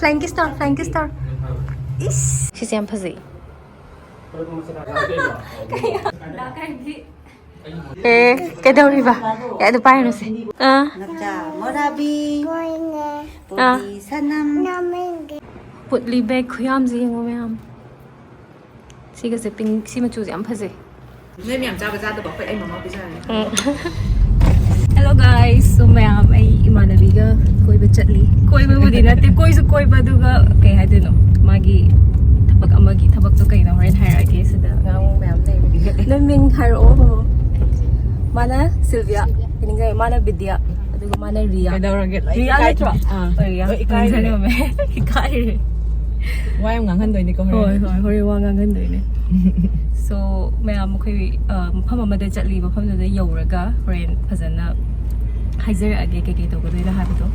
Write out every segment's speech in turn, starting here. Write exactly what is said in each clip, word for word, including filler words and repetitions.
Flying kiss ꯇꯧꯔꯣ, flying kiss ꯇꯧꯔꯣ. ꯏꯁ, ꯁꯤꯁꯦ ꯌꯥꯝ ꯐꯖꯩ꯫ ꯑꯦ, ꯀꯩꯗꯧꯔꯤꯕ? ꯑꯦ, ꯑꯗꯨ ꯄꯥꯏꯔꯨꯁꯦ꯫ ꯑꯥ꯫ ꯅꯆꯥ ꯃꯣꯔꯥꯕꯤ, ꯑꯥ꯫ ꯄꯣꯕꯤ ꯁꯅꯝ꯫ ꯄꯣꯠꯂꯤ bag ꯈꯨꯌꯥꯝꯁꯦ ꯌꯦꯡꯉꯣ ꯃꯌꯥꯝ꯫ ꯁꯤꯒꯁꯦ pink, ꯁꯤ ꯃꯆꯨꯁꯦ ꯌꯥꯝ ꯐꯖꯩ꯫ ꯅꯣꯏ ꯃꯌꯥꯝ ꯆꯥꯕ ꯆꯥꯗꯕ ꯑꯩꯈꯣꯏ ꯑꯩ ꯃꯃꯥ ꯄꯤꯖꯔꯅꯤ꯫ ꯎꯝ꯫ Hello guys, so ꯃꯌꯥꯝ ꯑꯩ ꯏꯃꯥꯟꯅꯕꯤꯒ ꯀꯣꯏꯕ ꯆꯠꯂꯤ꯫ ꯀꯣꯏꯕꯕꯨꯗꯤ ꯅꯠꯇꯦ, ꯀꯣꯏꯁꯨ ꯀꯣꯏꯕ, ꯑꯗꯨꯒ ꯀꯩ ꯍꯥꯏꯗꯣꯏꯅꯣ, ꯃꯥꯒꯤ ꯊꯕꯛ ꯑꯃꯒꯤ ꯊꯕꯛꯇꯣ ꯀꯩꯅꯣ ꯍꯣꯔꯦꯟ ꯍꯥꯏꯔꯛꯑꯒꯦ꯫ ꯁꯤꯗ ꯑꯉꯥꯡ ꯃꯌꯥꯝ ꯂꯩꯔꯤ꯫ ꯅꯣꯏ ꯃꯤꯡ ꯍꯥꯏꯔꯛꯑꯣ꯫ ꯃꯥꯅ ꯁꯤꯜꯚꯤꯌꯥ꯫ ꯁꯤꯜꯚꯤꯌꯥ꯫ ꯅꯤꯡꯖꯪꯉꯦ꯫ ꯃꯥꯅ ꯕꯤꯗ꯭ꯌꯥ꯫ ꯑꯗꯨꯒ ꯃꯥꯅ ꯔꯤꯌꯥ꯫ ꯀꯩꯗꯧꯔꯒꯦ? ꯂꯣꯏ ꯔꯤꯌꯥ ꯏꯀꯥꯏ-, ꯅꯠꯇ꯭ꯔꯣ? ꯑꯥ꯫ ꯍꯣꯏ, ꯔꯤꯌꯥ꯫ ꯂꯣꯏ ꯏꯀꯥꯏꯈ꯭ꯔꯦ꯫ ꯅꯤꯡꯖꯪꯉꯝꯃꯦ꯫ ꯏꯀꯥꯏꯔꯦ꯫ ꯋꯥ ꯌꯥꯝ ꯉꯥꯡꯍꯟꯗꯣꯏꯅꯤꯀꯣ ꯍꯣꯔꯦꯟ꯫ ꯍꯣꯏ, ꯍꯣꯏ, ꯍꯣꯔꯦꯟ ꯋꯥ ꯉꯥꯡꯍꯟꯗꯣꯏꯅꯦ꯫ So, ꯃꯌꯥꯝ ꯑꯩꯈꯣꯏ, ꯑ, ꯃꯐꯝ ꯑꯃꯗ ꯆꯠꯂꯤ, ꯃꯐꯝꯗꯨꯗ ꯌꯧꯔꯒ ꯍꯣꯔꯦꯟ ꯐꯖꯅ ꯍꯥꯏꯖꯔꯛꯑꯒꯦ ꯀꯩꯀꯩ ꯇꯧꯒꯗꯣꯏꯅꯣ ꯍꯥꯏꯕꯗꯣ꯫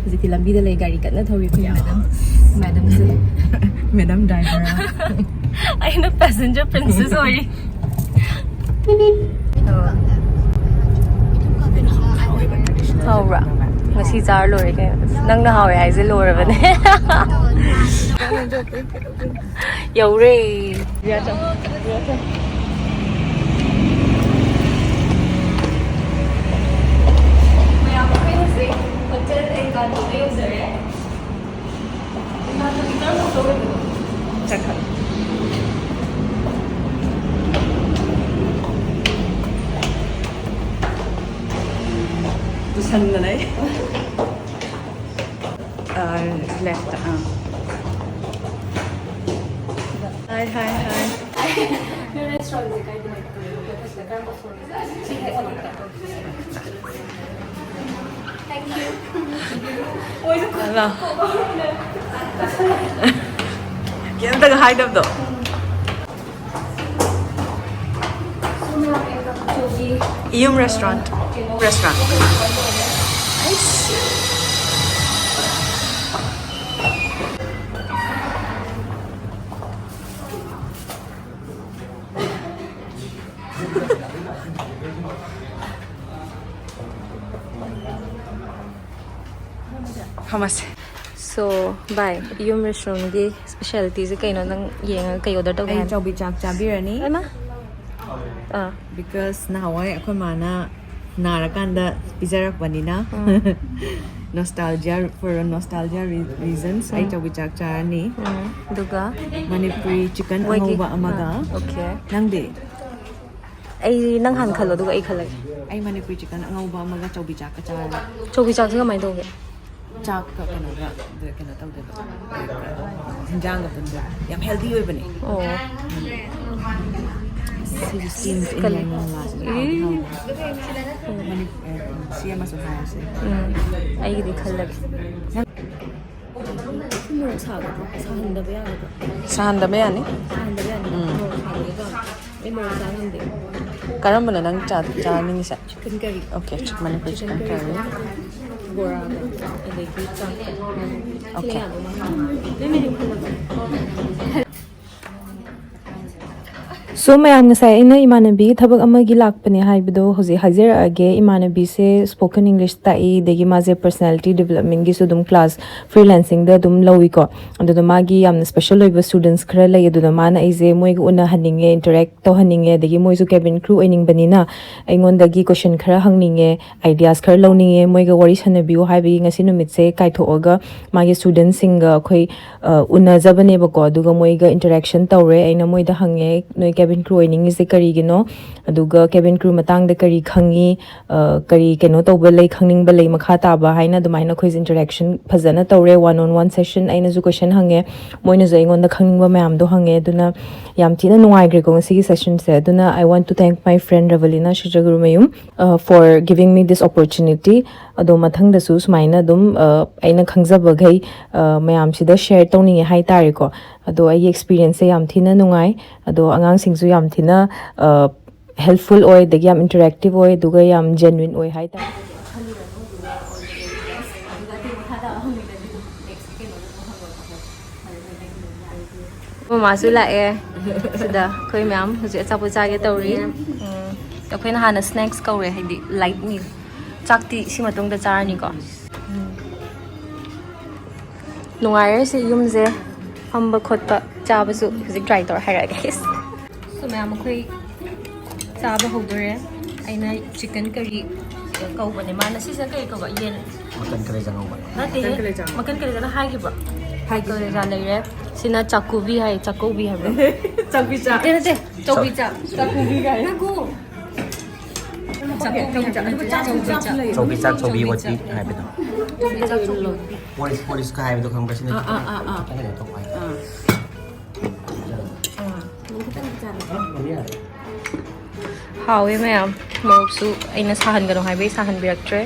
ꯍꯧꯖꯤꯛꯇꯤ ꯂꯝꯕꯤꯗ ꯂꯩ, ꯒꯥꯔꯤ ꯀꯟꯅ ꯊꯧꯔꯤ ꯑꯩꯈꯣꯏ ꯃꯦꯗꯥꯝ꯫ ꯃꯦꯗꯥꯝꯁꯦ꯫ Madam driver. ꯑꯩꯅ passenger princess ꯑꯣꯏꯔꯤ꯫ ꯍꯥꯎꯕ꯭ꯔꯥ? ꯉꯁꯤ ꯆꯥꯔ ꯂꯣꯏꯔꯦ ꯀꯩꯅꯣ꯫ ꯅꯪꯅ ꯍꯥꯎꯋꯦ ꯍꯥꯏꯁꯦ ꯂꯣꯏꯔꯕꯅꯦ꯫ ꯌꯧꯔꯦ꯫ ꯃꯌꯥꯝ, ꯑꯩꯈꯣꯏ ꯍꯧꯖꯤꯛ ꯍꯣꯇꯦꯜ ꯑꯦꯟꯀꯥꯟꯇꯣꯗ ꯌꯧꯖꯔꯦ꯫ ꯆꯠꯈ꯭ꯔꯦ꯫ ꯇꯨꯁꯟꯗꯅ ꯑꯩ꯫ ꯑ, left, ꯑ꯫ Hi, hi, hi. ꯅꯣꯏ restaurantꯁꯦ ꯀꯥꯏꯗꯅꯣ? ꯀꯔꯝꯕ floor? ꯁꯤꯒꯤ floor꯫ ꯍꯜꯂꯣ꯫ ꯀꯩꯝꯇꯒ ꯍꯥꯏꯗꯕꯗꯣ꯫ ꯏꯌꯨꯝ restaurant꯫ Restaurant꯫ ꯑꯩꯁ꯫ ꯐꯝꯃꯁꯦ꯫ So, ꯚꯥꯏ, ꯌꯨꯝ ꯔꯦꯁꯇꯨꯔꯦꯟꯒꯤ ꯁ꯭ꯄꯦꯁꯤꯌꯦꯂꯤꯇꯤꯁꯦ ꯀꯩꯅꯣ? ꯅꯪ ꯌꯦꯡꯉꯒ ꯀꯩ ꯑꯣꯔꯗꯔ ꯇꯧꯒꯦ ꯑꯩ ꯍꯥꯏꯅꯣ? ꯆꯧꯕꯤ ꯆꯥꯛ ꯆꯥꯕꯤꯔꯅꯤ꯫ ꯑꯩꯃ ꯑꯥ Because ꯅꯍꯥꯟꯋꯥꯏ ꯑꯩꯈꯣꯏ ꯃꯥꯅ ꯅꯥꯔꯀꯥꯟꯗ ꯄꯤꯖꯔꯛꯄꯅꯤꯅ, nostalgia, for nostalgia reasons, ꯑꯩ ꯆꯧꯕꯤ ꯆꯥꯛ ꯆꯥꯔꯅꯤ꯫ ꯎꯝ, ꯑꯗꯨꯒ ꯃꯅꯤꯄꯨꯔꯤ ꯆꯤꯀꯟ ꯃꯣꯏꯒꯤ ꯑꯉꯧꯕ ꯑꯃꯒ꯫ ꯑꯣꯀꯦ꯫ ꯅꯪꯗꯤ? ꯑꯩ ꯅꯪ ꯍꯥꯟꯅ ꯈꯜꯂꯣ, ꯑꯗꯨꯒ ꯑꯩ ꯈꯜꯂꯒꯦ꯫ ꯑꯩ ꯃꯅꯤꯄꯨꯔꯤ ꯆꯤꯀꯟ ꯑꯉꯧꯕ ꯑꯃꯒ ꯆꯧꯕꯤ ꯆꯥꯛꯀ ꯆꯥꯔꯅꯤ꯫ ꯆꯧꯕꯤ ꯆꯥꯛꯁꯦ ꯀꯃꯥꯏꯅ ꯇꯧꯒꯦ? ꯆꯥꯛꯀ ꯀꯩꯅꯣꯒ ꯑꯗꯨ ꯀꯩꯅꯣ ꯇꯧꯗꯣꯏꯕ, ꯍꯤꯟꯖꯥꯡꯒ ꯄꯨꯟꯗꯣꯏꯕ꯫ ꯌꯥꯝ ꯍꯦꯜꯗꯤ ꯑꯣꯏꯕꯅꯦ꯫ ꯑꯣ꯫ ꯁꯤꯁꯨ ꯁ꯭ꯇꯤꯝ ꯀꯜꯂꯤ꯫ ꯏꯟꯖꯥꯡ ꯉꯥꯁꯦ ꯏ꯫ ꯍꯥꯎꯗꯤ ꯍꯥꯎꯕꯅꯦ꯫ ꯃꯅꯤ-, ꯑ, ꯁꯤ ꯑꯃꯁꯨ ꯍꯥꯏꯔꯁꯦ꯫ ꯎꯝ, ꯑꯩꯒꯤꯗꯤ ꯈꯜꯂꯒꯦ꯫ ꯃꯣꯔꯣꯛ ꯁꯥꯒꯗ꯭ꯔꯣ? ꯁꯥꯍꯟꯗꯕ ꯌꯥꯒꯗ꯭ꯔꯣ? ꯁꯥꯍꯟꯗꯕ ꯌꯥꯅꯤ꯫ ꯁꯥꯍꯟꯗꯕ ꯌꯥꯅꯤ꯫ ꯎꯝ꯫ ꯃꯣꯔꯣꯛ ꯁꯥꯒꯗ꯭ꯔꯣ? ꯑꯩ ꯃꯣꯔꯣꯛ ꯆꯥ ꯉꯝꯗꯦ꯫ ꯀꯔꯝꯕꯅ ꯅꯪ ꯆꯥ-, ꯆꯥꯅꯤꯡꯉꯤꯁꯦ? ꯆꯤꯀꯟ ꯀꯔꯤ꯫ ꯑꯣꯀꯦ, ꯃꯅꯤꯄꯨꯔꯤ ꯆꯤꯀꯟ ꯀꯔꯤ꯫ ꯕꯣꯔꯥꯒ ꯑꯗꯒꯤ ꯆꯥꯛꯀ꯫ ꯑꯣꯀꯦ꯫ So ꯃꯌꯥꯝ, ꯉꯁꯥꯏ ꯑꯩꯅ ꯏꯃꯥꯟꯅꯕꯤꯒꯤ ꯊꯕꯛ ꯑꯃꯒꯤ ꯂꯥꯛꯄꯅꯦ ꯍꯥꯏꯕꯗꯣ ꯍꯧꯖꯤꯛ ꯍꯥꯏꯖꯔꯛꯑꯒꯦ꯫ ꯏꯃꯥꯟꯅꯕꯤꯁꯦ spoken English ꯇꯥꯛꯏ, ꯑꯗꯒꯤ ꯃꯥꯁꯦ personality developmentꯒꯤꯁꯨ ꯑꯗꯨꯝ class, freelancingꯗ ꯑꯗꯨꯝ ꯂꯧꯏꯀꯣ꯫ ꯑꯗꯨꯗ ꯃꯥꯒꯤ ꯌꯥꯝꯅ special ꯑꯣꯏꯕ students ꯈꯔ ꯂꯩ, ꯑꯗꯨꯗ ꯃꯥꯅ ꯑꯩꯁꯦ ꯃꯣꯏꯒ ꯎꯅꯍꯟꯅꯤꯡꯉꯦ, interact ꯇꯧꯍꯟꯅꯤꯡꯉꯦ, ꯑꯗꯒꯤ ꯃꯣꯏꯁꯨ cabin crew ꯑꯣꯏꯅꯤꯡꯕꯅꯤꯅ ꯑꯩꯉꯣꯟꯗꯒꯤ question ꯈꯔ ꯍꯪꯅꯤꯡꯉꯦ, ideas ꯈꯔ ꯂꯧꯅꯤꯡꯉꯦ, ꯃꯣꯏꯒ ꯋꯥꯔꯤ ꯁꯥꯟꯅꯕꯤꯌꯨ ꯍꯥꯏꯕꯒꯤ ꯉꯁꯤ ꯅꯨꯃꯤꯠꯁꯦ ꯀꯥꯏꯊꯣꯛꯑꯒ ꯃꯥꯒꯤ studentꯁꯤꯡꯒ ꯑꯩꯈꯣꯏ, ꯑ, ꯎꯅꯖꯕꯅꯦꯕꯀꯣ꯫ ꯑꯗꯨꯒ ꯃꯣꯏꯒ interaction ꯇꯧꯔꯦ꯫ ꯑꯩꯅ ꯃꯣꯏꯗ ꯍꯪꯉꯦ, "ꯅꯣꯏ cabin crew ꯑꯣꯏꯅꯤꯡꯉꯤꯁꯦ ꯀꯔꯤꯒꯤꯅꯣ? ꯑꯗꯨꯒ cabin crew ꯃꯇꯥꯡꯗ ꯀꯔꯤ ꯈꯪꯉꯤ? ꯑ, ꯀꯔꯤ ꯀꯩꯅꯣ ꯇꯧꯕ ꯂꯩ, ꯈꯪꯅꯤꯡꯕ ꯂꯩ ꯃꯈꯥ ꯇꯥꯕ?" ꯍꯥꯏꯅ ꯑꯗꯨꯃꯥꯏꯅ ꯑꯩꯈꯣꯏꯁꯦ interaction ꯐꯖꯅ ꯇꯧꯔꯦ, one on one session꯫ ꯑꯩꯅꯁꯨ question ꯍꯪꯉꯦ, ꯃꯣꯏꯅꯁꯨ ꯑꯩꯉꯣꯟꯗ ꯈꯪꯅꯤꯡꯕ ꯃꯌꯥꯝꯗꯣ ꯍꯪꯉꯦ꯫ ꯑꯗꯨꯅ ꯌꯥꯝ ꯊꯤꯅ ꯅꯨꯡꯉꯥꯏꯈ꯭ꯔꯦꯀꯣ ꯉꯁꯤꯒꯤ sessionꯁꯦ꯫ ꯑꯗꯨꯅ I want to thank my friend Ravalina Shijagurumayum, uh, for giving me this opportunity. ꯑꯗꯣ ꯃꯊꯪꯗꯁꯨ ꯁꯨꯃꯥꯏꯅ ꯑꯗꯨꯝ, ꯑ, ꯑꯩꯅ ꯈꯪꯖꯕꯈꯩ, ꯑ, ꯃꯌꯥꯝꯁꯤꯗ share ꯇꯧꯅꯤꯡꯉꯦ ꯍꯥꯏꯇꯥꯔꯦꯀꯣ꯫ ꯑꯗꯣ ꯑꯩꯒꯤ experienceꯁꯦ ꯌꯥꯝ ꯊꯤꯅ ꯅꯨꯡꯉꯥꯏ꯫ ꯑꯗꯣ ꯑꯉꯥꯡꯁꯤꯡꯁꯨ ꯌꯥꯝ ꯊꯤꯅ, ꯑ, helpful ꯑꯣꯏ, ꯑꯗꯒꯤ ꯌꯥꯝ interactive ꯑꯣꯏ, ꯑꯗꯨꯒ ꯌꯥꯝ genuine ꯑꯣꯏ ꯍꯥꯏꯇꯥꯔꯦ꯫ ꯃꯃꯥꯁꯨ ꯂꯥꯛꯑꯦ꯫ ꯁꯤꯗ ꯑꯩꯈꯣꯏ ꯃꯌꯥꯝ ꯍꯧꯖꯤꯛ ꯑꯆꯥꯄꯣꯠ ꯆꯥꯒꯦ ꯇꯧꯔꯤ꯫ ꯎꯝ, ꯑꯩꯈꯣꯏꯅ ꯍꯥꯟꯅ snacks ꯀꯧꯔꯦ, ꯍꯥꯏꯗꯤ light meal꯫ ꯆꯥꯛꯇꯤ ꯁꯤ ꯃꯇꯨꯡꯗ ꯆꯥꯔꯅꯤꯀꯣ꯫ ꯎꯝ꯫ ꯅꯨꯡꯉꯥꯏꯔꯦ ꯁꯤ ꯌꯨꯝꯁꯦ꯫ ꯐꯝꯕ ꯈꯣꯠꯄ ꯆꯥꯕꯁꯨ ꯍꯧꯖꯤꯛ ꯇ꯭ꯔꯥꯏ ꯇꯧꯔ ꯍꯥꯏꯔꯛꯑꯒꯦ꯫ ꯁꯣ ꯃꯌꯥꯝ, ꯑꯩꯈꯣꯏ ꯆꯥꯕ ꯍꯧꯗꯣꯔꯦ꯫ ꯑꯩꯅ ꯆꯤꯀꯟ ꯀꯔꯤ ꯀꯧꯕꯅꯦ, ꯃꯥꯅ ꯁꯤꯁꯤꯅ ꯀꯔꯤ ꯀꯧꯕ? ꯌꯦꯟ? ꯃꯈꯟ ꯈꯔ ꯆꯪꯍꯧꯕ꯫ ꯅꯠꯇꯦ, ꯃꯈꯟ ꯈꯔ ꯆꯪꯍꯧꯕ꯫ ꯃꯈꯟ ꯈꯔ ꯆꯪꯍꯧꯕ ꯍꯥꯏꯈꯤꯕ꯭ꯔꯣ? ꯍꯥꯏꯈꯤ꯫ ꯀꯂꯦꯖꯥ ꯂꯩꯔꯦ꯫ ꯁꯤꯅ ꯆꯥꯛꯀꯨꯕꯤ ꯍꯥꯏ, ꯆꯥꯛꯀꯧꯕꯤ ꯍꯥꯏꯕ꯭ꯔꯣ? ꯆꯥꯛꯄꯤ ꯆꯥꯛ꯫ ꯅꯠꯇꯦ, ꯅꯠꯇꯦ, ꯆꯧꯕꯤ ꯆꯥꯛ꯫ ꯆꯥꯛꯀꯨꯕꯤ ꯍꯥꯏ꯫ ꯉꯥꯏꯈꯣ꯫ ꯆꯥꯛꯀꯨꯕꯤ ꯍꯥꯏꯕ꯫ ꯆꯥꯛꯀꯨꯕꯤ ꯆꯥꯛ, ꯆꯧꯕꯤ ꯆꯥꯛ, ꯆꯧꯕꯤ ꯋꯥꯇꯤ ꯍꯥꯏꯕꯗꯣ꯫ ꯆꯧꯕꯤ ꯆꯥꯛ, ꯆꯧꯕꯤ ꯋꯥꯇꯤ꯫ ꯄꯣꯂꯤꯁ, ꯄꯣꯂꯤꯁꯀ ꯍꯥꯏꯕꯗꯣ ꯈꯪꯕ꯭ꯔꯥ? ꯁꯤꯅ ꯑꯥ, ꯑꯥ, ꯑꯥ, ꯑꯥ꯫ ꯈꯤꯇꯪ ꯀꯩꯅꯣ ꯇꯧꯕ ꯍꯥꯏꯇꯥꯔꯦ꯫ ꯑꯥ꯫ ꯑꯥ꯫ ꯍꯥꯎꯋꯦ ꯃꯌꯥꯝ꯫ ꯃꯣꯔꯣꯛꯁꯨ ꯑꯩꯅ ꯁꯥꯍꯟꯒꯅꯨ ꯍꯥꯏꯕꯒꯤ ꯁꯥꯍꯟꯕꯤꯔꯛꯇ꯭ꯔꯦ꯫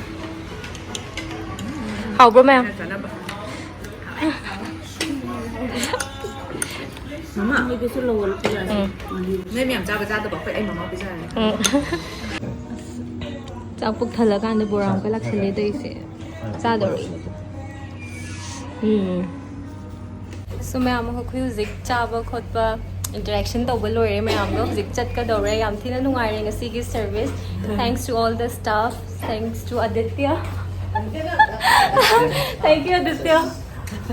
ꯍꯥꯎꯕ꯭ꯔꯣ ꯃꯌꯥꯝ? ꯃꯃꯥ, ꯃꯣꯏꯗꯁꯨ ꯂꯧꯍꯜꯂꯛꯄ ꯌꯥꯏ꯫ ꯎꯝ꯫ ꯅꯣꯏ ꯃꯌꯥꯝ ꯆꯥꯕ ꯆꯥꯗꯕ ꯑꯩꯈꯣꯏ ꯑꯩ ꯃꯃꯥ ꯄꯤꯖꯔꯅꯤ꯫ ꯎꯝ꯫ ꯆꯥꯛ ꯄꯨꯛ ꯊꯜꯂꯀꯥꯟꯗ ꯕꯣꯔꯥ ꯑꯃꯨꯛꯀ ꯂꯥꯛꯁꯜꯂꯦ ꯇꯧꯔꯤꯁꯦ꯫ ꯆꯥꯗꯧꯔꯤ꯫ ꯎꯝ꯫ ꯁꯣ ꯃꯌꯥꯝ, ꯑꯩꯈꯣꯏ ꯍꯧꯖꯤꯛ ꯆꯥꯕ ꯈꯣꯠꯄ interaction ꯇꯧꯕ ꯂꯣꯏꯔꯦ ꯃꯌꯥꯝꯗꯣ꯫ ꯍꯧꯖꯤꯛ ꯆꯠꯀꯗꯧꯔꯦ꯫ ꯌꯥꯝ ꯊꯤꯅ ꯅꯨꯡꯉꯥꯏꯔꯦ ꯉꯁꯤꯒꯤ service. Thanks to all the staff. Thanks to Aditya. Thank you, Aditya,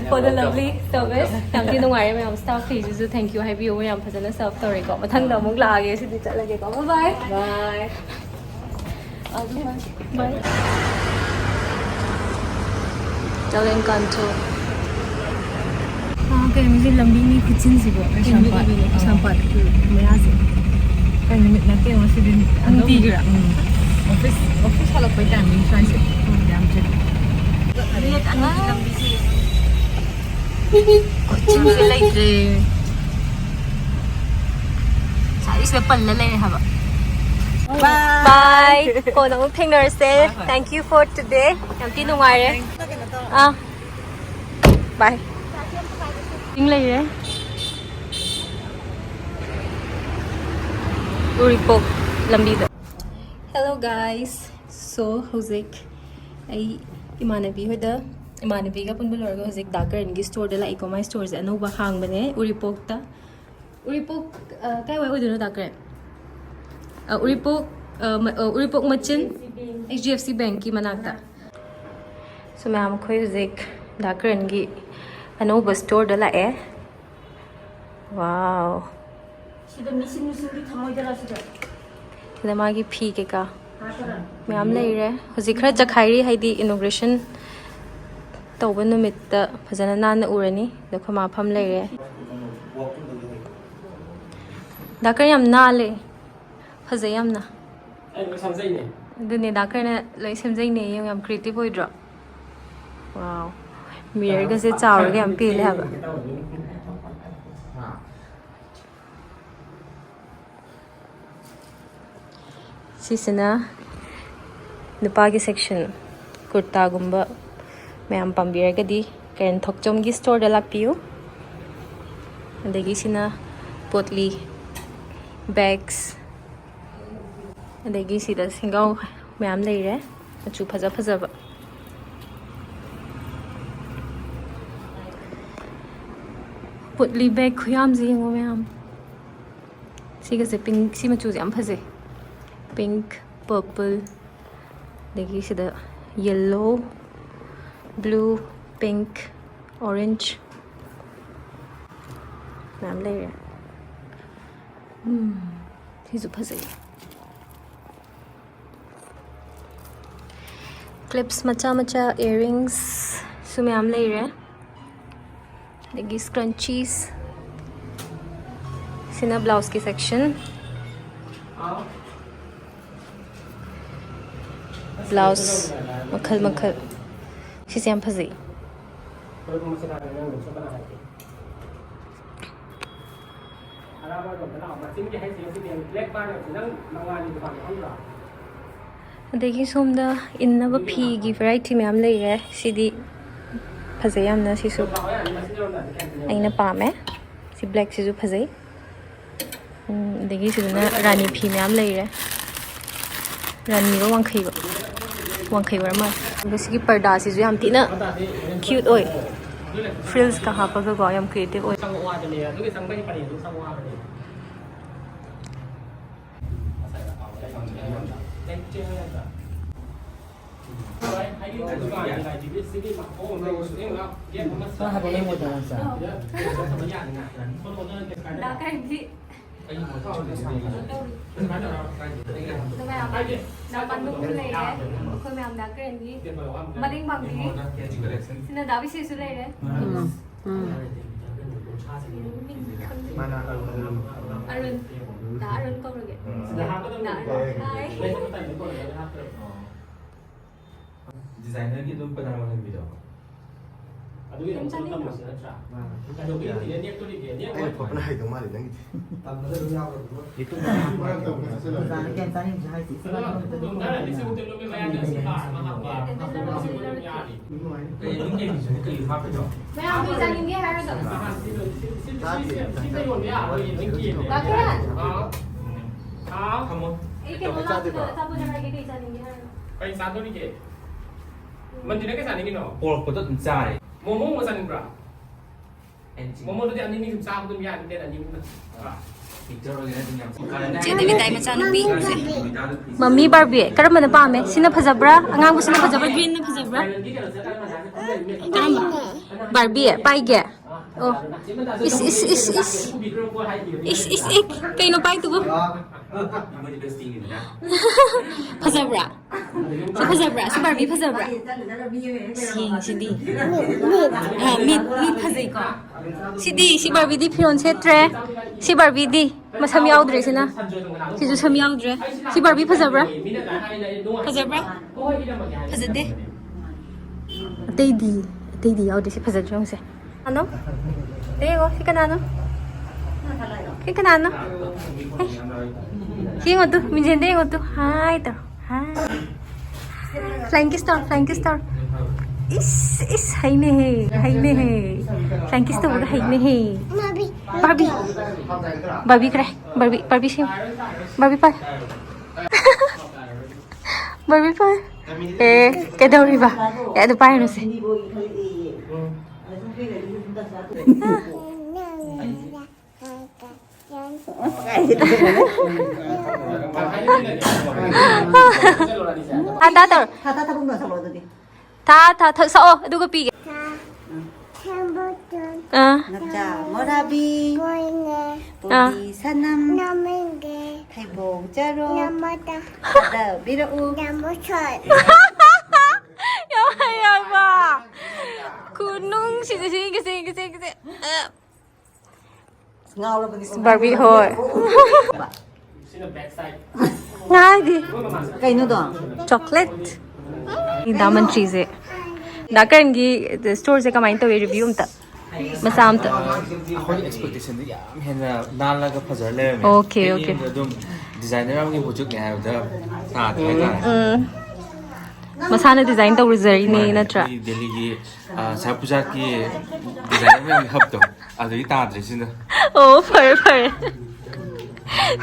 for the lovely service. ꯌꯥꯝ ꯊꯤ ꯅꯨꯡꯉꯥꯏꯔꯦ ꯃꯌꯥꯝ, staff ꯈꯩꯁꯤꯁꯨ thank you ꯍꯥꯏꯕꯤꯌꯨ, ꯌꯥꯝ ꯐꯖꯅ serve ꯇꯧꯔꯦꯀꯣ꯫ ꯃꯊꯪꯗ ꯑꯃꯨꯛ ꯂꯥꯛꯑꯒꯦ, ꯁꯤꯗꯤ ꯆꯠꯂꯒꯦꯀꯣ꯫ Bye bye. Bye. Bye. ꯆꯥꯛꯂꯦꯟ ꯀꯥꯟꯊꯣꯛ꯫ ꯑꯥ, ꯀꯩꯅꯣꯁꯦ ꯂꯝꯕꯤ ꯃꯤ ꯈꯨꯆꯤꯟꯁꯤꯕꯣ꯫ ꯀꯩꯁꯥꯝꯄꯥꯠ꯫ ꯀꯩꯁꯥꯝꯄꯥꯠ ꯃꯌꯥꯁꯦ꯫ ꯀꯩ ꯅꯨꯃꯤꯠ ꯅꯠꯇꯦ ꯉꯁꯤꯗꯤ꯫ ꯅꯨꯡꯇꯤꯒꯤꯔꯥ? ꯎꯝ꯫ ꯑꯣꯐꯤꯁ, ꯑꯣꯐꯤꯁ ꯍꯜꯂꯛꯄꯩ timing ꯁ꯭ꯋꯥꯏꯁꯦ꯫ ꯌꯥꯝ ꯆꯤꯜꯂꯤ꯫ ꯂꯦꯠ ꯑꯅꯤꯒꯤ ꯂꯝꯕꯤꯁꯦ ꯌꯦꯡꯉꯨꯅꯦ꯫ ꯈꯨꯆꯤꯟꯁꯦ ꯂꯩꯇ꯭ꯔꯦ꯫ ꯉꯁꯥꯏꯗꯩ ꯁꯤꯗ ꯄꯜꯂ ꯂꯩꯔꯦ ꯍꯥꯏꯕ꯫ Bye. Bye. ꯀꯣꯟꯅ ꯑꯃꯨꯛ ꯊꯦꯡꯅꯔꯁꯦ꯫ Bye bye. Thank you for today. ꯌꯥꯝ ꯊꯤ ꯅꯨꯡꯉꯥꯏꯔꯦ꯫ ꯑꯥ꯫ Bye. ꯆꯤꯡ ꯂꯩꯔꯦ꯫ ꯎꯔꯤꯄꯣꯛ ꯂꯝꯕꯤꯗ꯫ Hello guys. So, ꯍꯧꯖꯤꯛ ꯑꯩ ꯏꯃꯥꯟꯅꯕꯤ ꯍꯣꯏꯗ, ꯏꯃꯥꯟꯅꯕꯤꯒ ꯄꯨꯟꯕ ꯂꯣꯏꯔꯒ ꯍꯧꯖꯤꯛ ꯗꯥ ꯀꯔꯟꯒꯤ storeꯗ ꯂꯥꯛꯏꯀꯣ꯫ ꯃꯥꯏ storeꯁꯦ ꯑꯅꯧꯕ ꯍꯥꯡꯕꯅꯦ ꯎꯔꯤꯄꯣꯛꯇ꯫ ꯎꯔꯤꯄꯣꯛ, ꯑ, ꯀꯥꯏꯋꯥꯏ ꯑꯣꯏꯗꯣꯏꯅꯣ ꯗꯥ ꯀꯔꯟ? ꯑ, ꯎꯔꯤꯄꯣꯛ, ꯑ, ꯃ-, ꯑ, ꯎꯔꯤꯄꯣꯛ ꯃꯆꯤꯟ, H D F C Bankꯀꯤ ꯃꯅꯥꯛꯇ꯫ ꯁꯣ ꯃꯌꯥꯝ, ꯑꯩꯈꯣꯏ ꯍꯧꯖꯤꯛ ꯗꯥ ꯀꯔꯟꯒꯤ ꯑꯅꯧꯕ ꯁ꯭ꯇꯣꯔꯗ ꯂꯥꯛꯑꯦ꯫ ꯋꯥꯎ꯫ ꯁꯤꯗ ꯃꯤꯁꯤꯡ ꯃꯤꯁꯤꯡꯗꯤ ꯊꯝꯃꯣꯏꯗꯔꯥ ꯁꯤꯗ? ꯁꯤꯗ ꯃꯥꯒꯤ ꯐꯤ ꯀꯩꯀꯥ ꯃꯌꯥꯝ ꯂꯩꯔꯦ꯫ ꯍꯧꯖꯤꯛ ꯈꯔ ꯆꯈꯥꯏꯔꯤ, ꯍꯥꯏꯗꯤ ꯏꯅꯣꯒ꯭ꯔꯦꯁꯟ ꯇꯧꯕ ꯅꯨꯃꯤꯠꯇ ꯐꯖꯅ ꯅꯥꯟꯅ ꯎꯔꯅꯤ꯫ ꯑꯗꯣ ꯑꯩꯈꯣꯏ ꯃꯥ ꯐꯝ ꯂꯩꯔꯦ꯫ ꯗꯥꯀꯔ ꯌꯥꯝ ꯅꯥꯜꯂꯦ, ꯐꯖꯩ ꯌꯥꯝꯅ꯫ ꯑꯗꯨꯅꯦ, ꯗꯥꯀꯔꯅ ꯂꯣꯏ ꯁꯦꯝꯖꯩꯅꯦ꯫ ꯌꯦꯡꯉꯨ, ꯌꯥꯝ ꯀ꯭ꯔꯤꯌꯦꯇꯤꯚ ꯑꯣꯏꯗ꯭ꯔꯣ? ꯋꯥꯎ, ꯃꯤꯔꯔꯒꯁꯦ ꯆꯥꯎꯔꯒ ꯌꯥꯝ ꯄꯦꯜꯂꯦ ꯍꯥꯏꯕ꯫ ꯁꯤꯁꯤꯅ ꯅꯨꯄꯥꯒꯤ ꯁꯦꯛꯁꯟ, ꯀꯨꯔꯇꯥꯒꯨꯝꯕ ꯃꯌꯥꯝ ꯄꯥꯝꯕꯤꯔꯒꯗꯤ ꯀꯔꯦꯟ ꯊꯣꯛꯆꯣꯝꯒꯤ ꯁ꯭ꯇꯣꯔꯗ ꯂꯥꯛꯄꯤꯌꯨ꯫ ꯑꯗꯒꯤ ꯁꯤꯅ ꯄꯣꯠꯂꯤ, ꯕꯦꯒꯁ, ꯑꯗꯒꯤ ꯁꯤꯗ ꯁꯦꯡꯒꯥꯎ ꯃꯌꯥꯝ ꯂꯩꯔꯦ, ꯃꯆꯨ ꯐꯖ ꯐꯖꯕ꯫ ꯄꯣꯠꯂꯤ ꯕꯦꯒ ꯈꯨꯌꯥꯝꯁꯦ ꯌꯦꯡꯉꯣ ꯃꯌꯥꯝ꯫ ꯁꯤꯒꯁꯦ ꯄꯤꯡ, ꯁꯤ ꯃꯆꯨꯁꯦ ꯌꯥꯝ ꯐꯖꯩ꯫ ꯄꯤꯡ, ꯄꯔꯄꯜ, ꯑꯗꯒꯤ ꯁꯤꯗ ꯌꯦꯜꯂꯣ, ꯕ꯭ꯂꯨ, ꯄꯤꯡ, ꯑꯣꯔꯦꯟꯖ ꯃꯌꯥꯝ ꯂꯩꯔꯦ꯫ ꯎꯝ, ꯁꯤꯁꯨ ꯐꯖꯩ꯫ ꯀ꯭ꯂꯤꯞꯁ ꯃꯆꯥ ꯃꯆꯥ, ꯏꯌꯥꯔꯤꯡꯁꯁꯨ ꯃꯌꯥꯝ ꯂꯩꯔꯦ꯫ ꯑꯗꯒꯤ ꯁ꯭ꯀ꯭ꯔꯟꯆꯤꯁ꯫ ꯁꯤꯅ ꯕ꯭ꯂꯥꯎꯁꯀꯤ ꯁꯦꯛꯁꯟ꯫ ꯕ꯭ꯂꯥꯎꯁ ꯃꯈꯜ ꯃꯈꯜ꯫ ꯁꯤꯁꯦ ꯌꯥꯝ ꯐꯖꯩ꯫ ꯑꯗꯒꯤ ꯁꯣꯝꯗ ꯏꯟꯅꯕ ꯐꯤꯒꯤ ꯚꯦꯔꯥꯏꯇꯤ ꯃꯌꯥꯝ ꯂꯩꯔꯦ꯫ ꯁꯤꯗꯤ ꯐꯖꯩ ꯌꯥꯝꯅ, ꯁꯤꯁꯨ ꯑꯩꯅ ꯄꯥꯝꯃꯦ꯫ ꯁꯤ ꯕ꯭ꯂꯦꯛꯁꯤꯁꯨ ꯐꯖꯩ꯫ ꯎꯝ, ꯑꯗꯒꯤ ꯁꯤꯗꯅ ꯔꯥꯅꯤ ꯐꯤ ꯃꯌꯥꯝ ꯂꯩꯔꯦ꯫ ꯔꯥꯅꯤꯔꯣ ꯋꯥꯡꯈꯩꯔꯣ? ꯋꯥꯡꯈꯩ ꯑꯣꯏꯔ ꯃꯥꯜꯂꯦ꯫ ꯑꯗꯣ ꯁꯤꯒꯤ ꯄꯔꯗꯥꯁꯤꯁꯨ ꯌꯥꯝ ꯊꯤꯅ ꯀ꯭ꯌꯨꯠ ꯑꯣꯏ꯫ ꯐ꯭ꯔꯤꯜꯁꯀ ꯍꯥꯞꯄꯒꯀꯣ, ꯌꯥꯝ ꯀ꯭ꯔꯤꯌꯦꯇꯤꯚ ꯑꯣꯏ꯫ ꯅꯪ ꯍꯥꯏꯕ ꯂꯣꯏ ꯃꯣꯏꯗ ꯅꯪ ꯆꯥ꯫ ꯗꯥ ꯀꯔꯟꯗꯤ꯫ ꯑꯗꯨ ꯃꯌꯥꯝ ꯗꯥ ꯄꯥꯟꯗꯨ ꯂꯩꯔꯦ꯫ ꯑꯩꯈꯣꯏ ꯃꯌꯥꯝ ꯗꯥ ꯀꯔꯟꯒꯤ ꯃꯇꯦꯡ ꯄꯥꯡꯕꯤꯔꯤ꯫ ꯁꯤꯅ ꯗꯥ ꯕꯤꯁꯦꯁꯁꯨ ꯂꯩꯔꯦ꯫ ꯎꯝ, ꯎꯝ꯫ ꯃꯥꯅ ꯑꯔꯨꯟ꯫ ꯑꯔꯨꯟ꯫ ꯗꯥ ꯑꯔꯨꯟ ꯀꯧꯔꯒꯦ꯫ ꯗꯥ ꯑꯔꯨꯟ꯫ ꯍꯥꯏ꯫ ꯗꯤꯖꯥꯏꯅꯔꯒꯤ ꯑꯗꯨꯝ ꯄꯅꯥ ꯃꯥꯜꯍꯟꯕꯤꯗꯣ꯫ ꯑꯗꯨꯒꯤ ꯑꯗꯨꯝ ꯆꯠꯂꯤꯅꯣ? ꯇꯝꯃꯁꯤ ꯅꯠꯇ꯭ꯔꯥ? ꯀꯩꯗꯧꯕꯒꯤ ꯅꯦꯛꯇꯣꯔꯤꯒꯦ? ꯅꯦꯛꯑꯣꯏ꯫ ꯑꯩꯅ ꯐꯕꯅ ꯍꯩꯗꯧ ꯃꯥꯜꯂꯤ ꯅꯪꯒꯤꯗꯤ꯫ ꯇꯝꯕꯗ ꯑꯗꯨꯝ ꯌꯥꯎꯕ꯫ ꯃꯔꯛꯇ ꯑꯃꯨꯛ ꯆꯠꯁꯤꯜꯂꯛꯑꯣ꯫ ꯑꯣꯖꯥꯅ ꯀꯌꯥꯝ ꯆꯥꯅꯤꯡꯕꯁꯨ ꯍꯥꯏꯁꯤ꯫ ꯀꯩꯅꯣ, ꯑꯗꯨꯝ ꯅꯪꯅ ꯂꯤꯁꯤꯡ ꯍꯨꯝꯐꯨ ꯇꯔꯨꯛ ꯂꯧꯕ ꯃꯌꯥꯏꯗ ꯁꯤ ꯊꯥ ꯑꯃ ꯍꯥꯞꯄ꯫ ꯀꯩꯅꯣ, ꯀꯩꯅꯣ, ꯀꯩꯅꯣ ꯌꯥꯔꯤ꯫ ꯀꯩꯅꯣ, ꯀꯩꯅꯣ, ꯀꯩꯅꯣ ꯍꯥꯞꯄꯤꯗꯣ? ꯃꯌꯥꯝ ꯀꯩ ꯆꯥꯅꯤꯡꯒꯦ ꯍꯥꯏꯔꯒ? ꯁꯤ, ꯁꯤ, ꯁꯤ, ꯁꯤ, ꯁꯤꯗ ꯌꯣꯟꯕ ꯌꯥꯔꯣꯏꯌꯦ, ꯅꯪ ꯀꯦꯟꯗꯦ꯫ ꯗꯥ ꯀꯤꯔꯟ! ꯍꯥꯎ꯫ ꯍꯥꯎ꯫ ꯊꯝꯃꯣ꯫ ꯑꯩ ꯀꯩꯅꯣ ꯂꯥꯛꯄꯗ ꯑꯆꯥꯄꯣꯠ ꯈꯔ ꯂꯩꯒꯦ, ꯀꯩ ꯆꯥꯅꯤꯡꯒꯦ ꯍꯥꯏꯔꯣ? ꯀꯩ ꯆꯥꯗꯣꯔꯤꯒꯦ? ꯃꯟꯖꯨꯅ ꯀꯩ ꯆꯥꯅꯤꯡꯉꯤꯅꯣ? ꯄꯣꯔꯛꯄꯗꯣ ꯑꯗꯨꯝ ꯆꯥꯔꯦ꯫ ꯃꯣꯃꯣ ꯑꯃ ꯆꯥꯅꯤꯡꯕ꯭ꯔꯥ? And G. ꯃꯣꯃꯣꯗꯨꯗꯤ ꯑꯅꯤ ꯑꯅꯤ ꯁꯨꯝ ꯆꯥꯕ ꯑꯗꯨꯝ ꯌꯥꯅꯤ, ꯄ꯭ꯂꯦꯠ ꯑꯅꯤ ꯑꯍꯨꯝꯅ꯫ ꯑꯥ꯫ ꯄꯤꯛꯆꯔ ꯑꯣꯏꯒꯦꯔꯥ ꯑꯗꯨꯝ ꯌꯥꯝ ꯆꯦ ꯗꯦꯕꯤꯇꯥꯏ ꯃꯆꯥꯅꯨꯄꯤ꯫ ꯃꯃꯤ ꯕꯥꯔꯕꯤ, ꯀꯔꯝꯕꯅ ꯄꯥꯝꯃꯦ? ꯁꯤꯅ ꯐꯖꯕ꯭ꯔꯥ? ꯑꯉꯥꯡꯕꯁꯤꯅ ꯐꯖꯕ꯭ꯔꯥ? ꯒ꯭ꯔꯤꯟꯅ ꯐꯖꯕ꯭ꯔꯥ? ꯀꯔꯝꯕ? ꯕꯥꯔꯕꯤ, ꯄꯥꯏꯒꯦ? ꯑꯣ꯫ ꯏꯁ, ꯏꯁ, ꯏꯁ, ꯏꯁ꯫ ꯏꯁ, ꯏꯁ, ꯏꯁ꯫ ꯀꯩꯅꯣ ꯄꯥꯏꯗꯨꯕꯨ? ꯐꯖꯕ꯭ꯔꯥ? ꯁꯤ ꯐꯖꯕ꯭ꯔꯥ? ꯁꯤ ꯕꯥꯔꯕꯤ ꯐꯖꯕ꯭ꯔꯥ? ꯁꯤ ꯌꯦꯡꯁꯤꯗꯤ꯫ ꯑꯥ, ꯃꯤꯠ, ꯃꯤꯠ ꯐꯖꯩꯀꯣ? ꯁꯤꯗꯤ, ꯁꯤ ꯕꯥꯔꯕꯤꯗꯤ ꯐꯤꯔꯣꯜ ꯁꯦꯠꯇ꯭ꯔꯦ꯫ ꯁꯤ ꯕꯥꯔꯕꯤꯗꯤ ꯃꯁꯝ ꯌꯥꯎꯗ꯭ꯔꯦ ꯁꯤꯅ꯫ ꯁꯤꯁꯨ ꯁꯝ ꯌꯥꯎꯗ꯭ꯔꯦ꯫ ꯁꯤ ꯕꯥꯔꯕꯤ ꯐꯖꯕ꯭ꯔꯥ? ꯐꯖꯕ꯭ꯔꯥ? ꯐꯖꯗꯦ꯫ ꯑꯇꯩꯗꯤ, ꯑꯇꯩꯗꯤ ꯌꯥꯎꯗꯦ꯫ ꯁꯤ ꯐꯖꯗ꯭ꯔꯦ ꯌꯦꯡꯉꯨꯁꯦ꯫ ꯀꯅꯥꯅꯣ? ꯁꯤ ꯌꯦꯡꯉꯣ, ꯁꯤ ꯀꯅꯥꯅꯣ? ꯁꯤ ꯀꯅꯥꯅꯣ? ꯑꯦ, ꯁꯤ ꯌꯦꯡꯉꯣ ꯇꯨ, ꯃꯤꯡꯖꯦꯜꯗ ꯌꯦꯡꯉꯣ ꯇꯨ꯫ ꯍꯥꯏ ꯇꯧ꯫ ꯍꯥꯏ꯫ Flying kiss ꯇꯧꯔꯣ, flying kiss ꯇꯧꯔꯣ꯫ ꯏꯁ, ꯏꯁ, ꯍꯩꯅꯦꯍꯦ, ꯍꯩꯅꯦꯍꯦ꯫ Flying kiss ꯇꯧꯕꯒ ꯍꯩꯅꯦꯍꯦ꯫ ꯕꯥꯔꯕꯤ꯫ ꯕꯥꯔꯕꯤ ꯀꯔꯥꯏ? ꯕꯥꯔꯕꯤ, ꯕꯥꯔꯕꯤ ꯁꯤ꯫ ꯕꯥꯔꯕꯤ ꯄꯥꯏ꯫ ꯕꯥꯔꯕꯤ ꯄꯥꯏ꯫ ꯑꯦ, ꯀꯩꯗꯧꯔꯤꯕ? ꯑꯦ, ꯑꯗꯨ ꯄꯥꯏꯔꯨꯅꯨꯁꯦ꯫ ꯊꯥ ꯊꯥ ꯇꯧꯔꯣ꯫ ꯊꯥ ꯊꯥ ꯊꯥꯕꯨꯡꯗꯣꯟ ꯁꯛꯂꯛꯑꯣ ꯑꯗꯨꯗꯤ꯫ ꯊꯥ ꯊꯥ ꯊꯥ ꯁꯛꯑꯣ ꯑꯗꯨꯒ ꯄꯤꯒꯦ꯫ ꯑꯥ꯫ ꯅꯆꯥ ꯃꯣꯔꯥꯕꯤ꯫ ꯑꯥ꯫ ꯕꯣꯕꯤ ꯁꯅꯝ꯫ ꯊꯩꯕꯣꯡ ꯆꯔꯣ꯫ ꯊꯥꯗꯕꯤꯔꯛꯎ꯫ ꯌꯥꯝ ꯍꯩꯌꯦꯕ꯫ ꯈꯨꯅꯨꯡꯁꯤꯗꯤ ꯁꯤꯒꯤꯁꯦ, ꯁꯤꯒꯤꯁꯦ, ꯁꯤꯒꯤꯁꯦ꯫ ꯑ꯫ ꯉꯥꯎꯔꯕꯅꯤ꯫ ꯕꯥꯔꯕꯤ ꯍꯣꯏ꯫ ꯉꯥꯏꯗꯤ꯫ ꯀꯩꯅꯣꯗꯣ? ꯆꯣꯀ꯭ꯂꯦꯠ꯫ ꯗꯥ ꯃꯟꯇ꯭ꯔꯤꯁꯦ꯫ ꯗꯥ ꯀꯔꯟꯒꯤ ꯁ꯭ꯇꯣꯔꯁꯦ ꯀꯃꯥꯏꯅ ꯇꯧꯏ? ꯔꯤꯚ꯭ꯌꯨ ꯑꯝꯇ꯫ ꯃꯆꯥ ꯑꯝꯇ꯫ ꯑꯩꯈꯣꯏꯒꯤ ꯑꯦꯛꯁꯄꯦꯛꯇꯦꯁꯟꯗꯤ ꯌꯥꯝ ꯍꯦꯟꯅ ꯅꯥꯜꯂꯒ ꯐꯖꯔ ꯂꯩꯔꯝꯃꯦ꯫ Okay, okay. ꯃꯤꯠꯌꯦꯡꯗ ꯑꯗꯨꯝ ꯗꯤꯖꯥꯏꯅꯔ ꯑꯃꯒꯤ ꯕꯨꯖꯨꯛꯅꯦ ꯍꯥꯏꯕꯗ ꯇꯥꯗ꯭ꯔꯦ ꯍꯥꯏꯇꯥꯔꯦ꯫ ꯎꯝ꯫ ꯃꯁꯥꯅ ꯗꯤꯖꯥꯏꯟ ꯇꯧꯔꯨꯖꯔꯤꯅꯦ ꯃꯥꯅꯦ, ꯅꯠꯇ꯭ꯔꯥ? ꯑꯩꯈꯣꯏ ꯗꯦꯜꯂꯤꯒꯤ, ꯑ, ꯁꯥꯔ ꯄꯨꯖꯥꯀꯤ ꯗꯤꯖꯥꯏꯅꯔ ꯃꯌꯥꯝꯒꯤ ꯍꯕꯇꯣ, ꯑꯗꯨꯗꯒꯤ ꯇꯥꯗ꯭ꯔꯦ ꯁꯤꯅ꯫ ꯑꯣ, ꯐꯔꯦ, ꯐꯔꯦ꯫